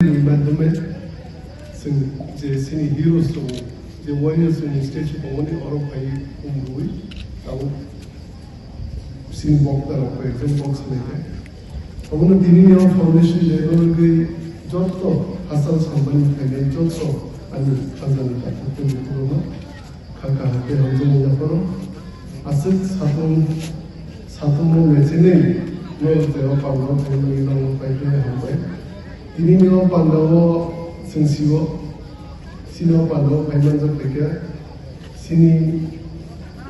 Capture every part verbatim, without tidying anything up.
ni madhyame chwng je chini heroes tongo, je warriors ni statue tongmani oro phai khum rwui tabuk chini bokta rok koi ekjon kok salai kha. Obono tini ni o foundation day no rwgwi jotto hachal salmani phainai jotto ani phanjani kathok tei bukhukno kha kaham tei hamjakmung yapharo. Aswk satung, satung no mechenwi no je o panda o phaimani nang pai khe hambai. Tini ni o panda o chwng sio, chini o panda o phai manjak pai khe chini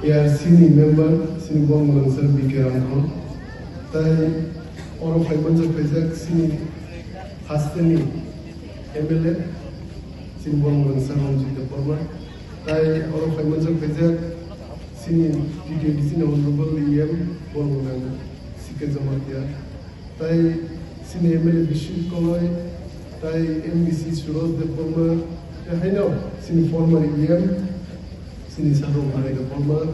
A R C ni member, chini borok mwnangsar B K Ramkho. Tai oro phai manjak paijak chini hasteni M L A, chini borok mwnangsar Ranjit Debbarma. Tai oro phai manjak paijak chini T T A D C ni honorable E M, borok mwnangsar C K Jamatia. Tai chini M L A Bishnu Koloi, tai M D C Suraj Debbarma, tai haino chini former E M, chini Sarung Harai Debbarma,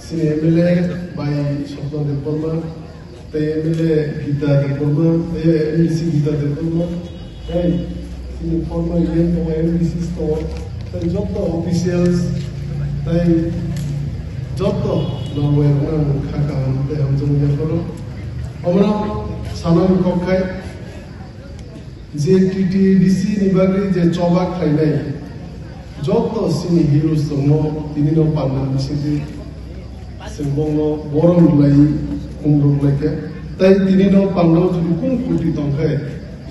chini M L A bai Swapna Debbarma, tai M L A Gita Debbarma, tai M D C Gita Debbarma, tai chini former E M tongo, M D Cs tongo, tai jotto officials, tai jotto norway rokno ang kha kaham tei hamjakmung yapharo. Omono sanani kok khai je T T A D C ni bagwi je choba khlainai, jotto chini heroes tongo, tini no panda bisingtwi chwng bongno borom rwlai, khum rwlai khe. Tai tini no panda jodi kung kuti tong khe,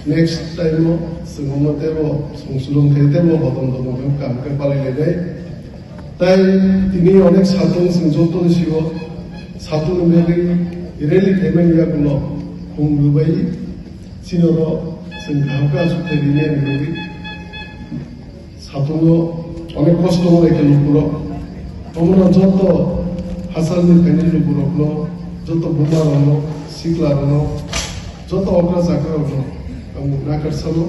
next time o chwng omo teibo songsulung khe teibo hodom dom khe kam khe palai lainai. Tai tini onek satung chwng joto ni sio satung ni bagwi rally khaimani yagulo khum rwbai chini oro chwng kaham khe achuk khe rini ani bagwi satungo onek kosto wngbai khe lukurok. Omono joto hachal ni phainai lukurokno, joto buma rokno, sikla rokno, joto okra chakra rokno ang nakarsa no,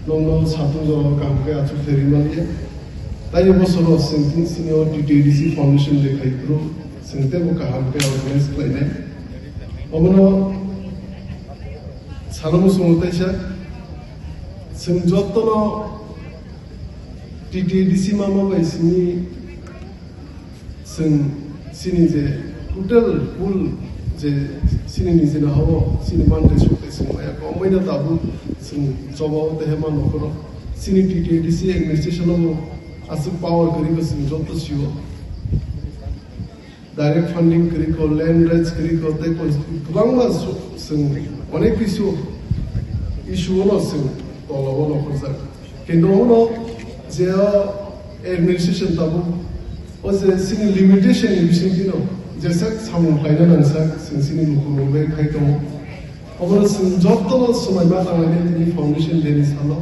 nokno satung jora kaham khe achuk khe rimaliya. Taini bosoro chwng tin sini o T T A D C Foundation de khai phuru chwng teibo kaham khe organize khlainai. Omono sana muchungo taisa chwng jotono T T A D C mama bai sini chwng chini je total full je chini nijini hao chini manthai sokthai chwng maya kwmaino tabuk chwng chobao tei hema nokhoro chini T T A D C administration o aswk power kwrwi khe chwng joto sio. Direct funding kwrwi kho, land rights kwrwi kho, tei kwbangma su-, chwng onek kisu issue-o no chwng tolao nokhorjak. Kintu omo je o administration tabuk o je chini limitation ni bisingtwi no jesa samung khlaina nangsa chwng chini lukurok bai khai tongo. Obono chwng jotono swmai ma tanglainai tini foundation day ni salo.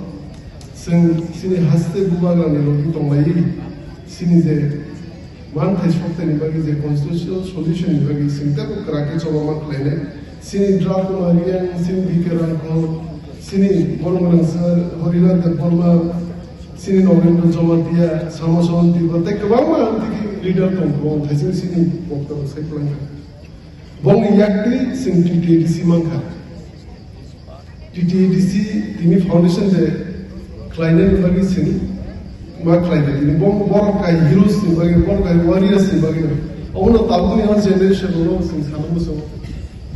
Chwng chini haste bubagrani logi tonglaiwi chini je manthai sokthai ni bagwi je constitutional solution ni bagwi chwng teibo kwrak khe choba ma khlainai. Chini Draft Mariang, chini B K Rangkhol, chini borok mwnangsa Harinath Debbarma, chini Nogendra Jamatia, Samosonti Tripura tei kwbangma amtiki leader tong kho, thaising chini bokta rok sai kwlai kha. Bongni yaktwi chwng T T A D C mankha. T T A D C tini foundation de khlainani bagwi chwng ma khlai de tini bo-, borok kai heroes ni bagwi, borok kai warriors ni bagwi. Obono tabukni o generation no chwng sana muchungo.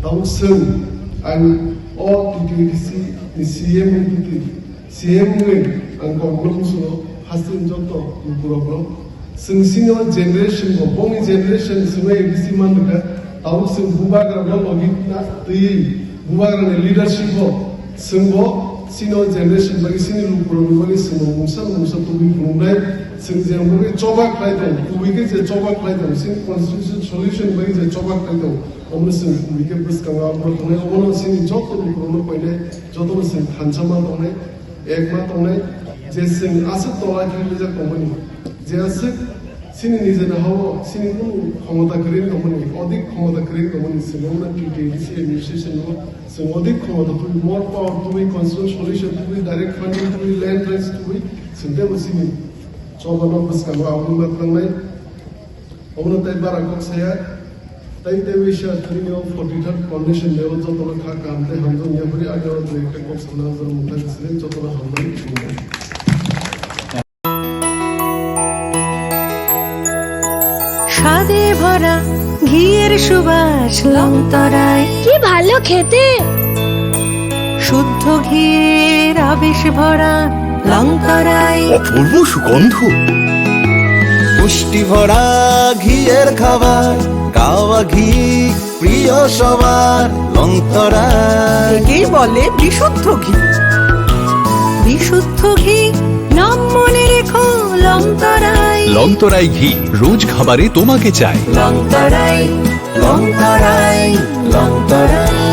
Tabuk chwng ang o T T A D C ni C M wngwi twi C M wngwi ang kokno muchungo, hasteni joto lukurokno. Chwng chini o generation bo, bongni generation chwngno A D C man rwkha, tabuk chwng bubagra no logi na twiwi, bubagra ni leadership bo, chwng bo chini o generation bagwi chini lukurokni bagwi chwng bo mungsa mungsa tubui phunuknai, chwng je bagwi choba khlai tong, tubui khe je choba khlai tong, chini constitution solution bagwi je choba khlai tong, omono chwng tubui khe bwskango abro tongnai, omono chini joto lukurokno koinai, jotono chwng thansa ma tongnai. Ekma tongnai, je chwng aswk tola khe rijak tongmani, je aswk chini nijeni hao chini kunu khomota kwrwi tongmani, odik khomota kwrwi tongmani, chwng omono T T A D C administration o chwng odik khomota tubui, more power tubui, constitutional solution tubui, direct funding tubui, land rights tubui, chwng teibo chini choba no bwskango aboni ma thangnai. Omono tei bara kok saya, Tei tei wi sha tini o forty third condition level jotono kha kam tei hamjak yapri aga o tei khe kok sana jora mungthai sini jotono hamjak. স্বাদে ভরা ঘিয়ের সুবাস লংতরায়। কি ভালো খেতে। শুদ্ধ ঘিয়ের আবেশ ভরা লংতরায়। অপূর্ব সুগন্ধ। পুষ্টি ভরা ঘিয়ের খাবার, কাওয়া ঘি প্রিয় সবার। লংতরায়। একেই বলে বিশুদ্ধ ঘি। বিশুদ্ধ ঘি, নাম মনে রেখো, লংতরায়। লংতরাই ঘি, রোজ খাবারে তোমাকে চাই। লংতরায়, লংতরায়, লংতরায়।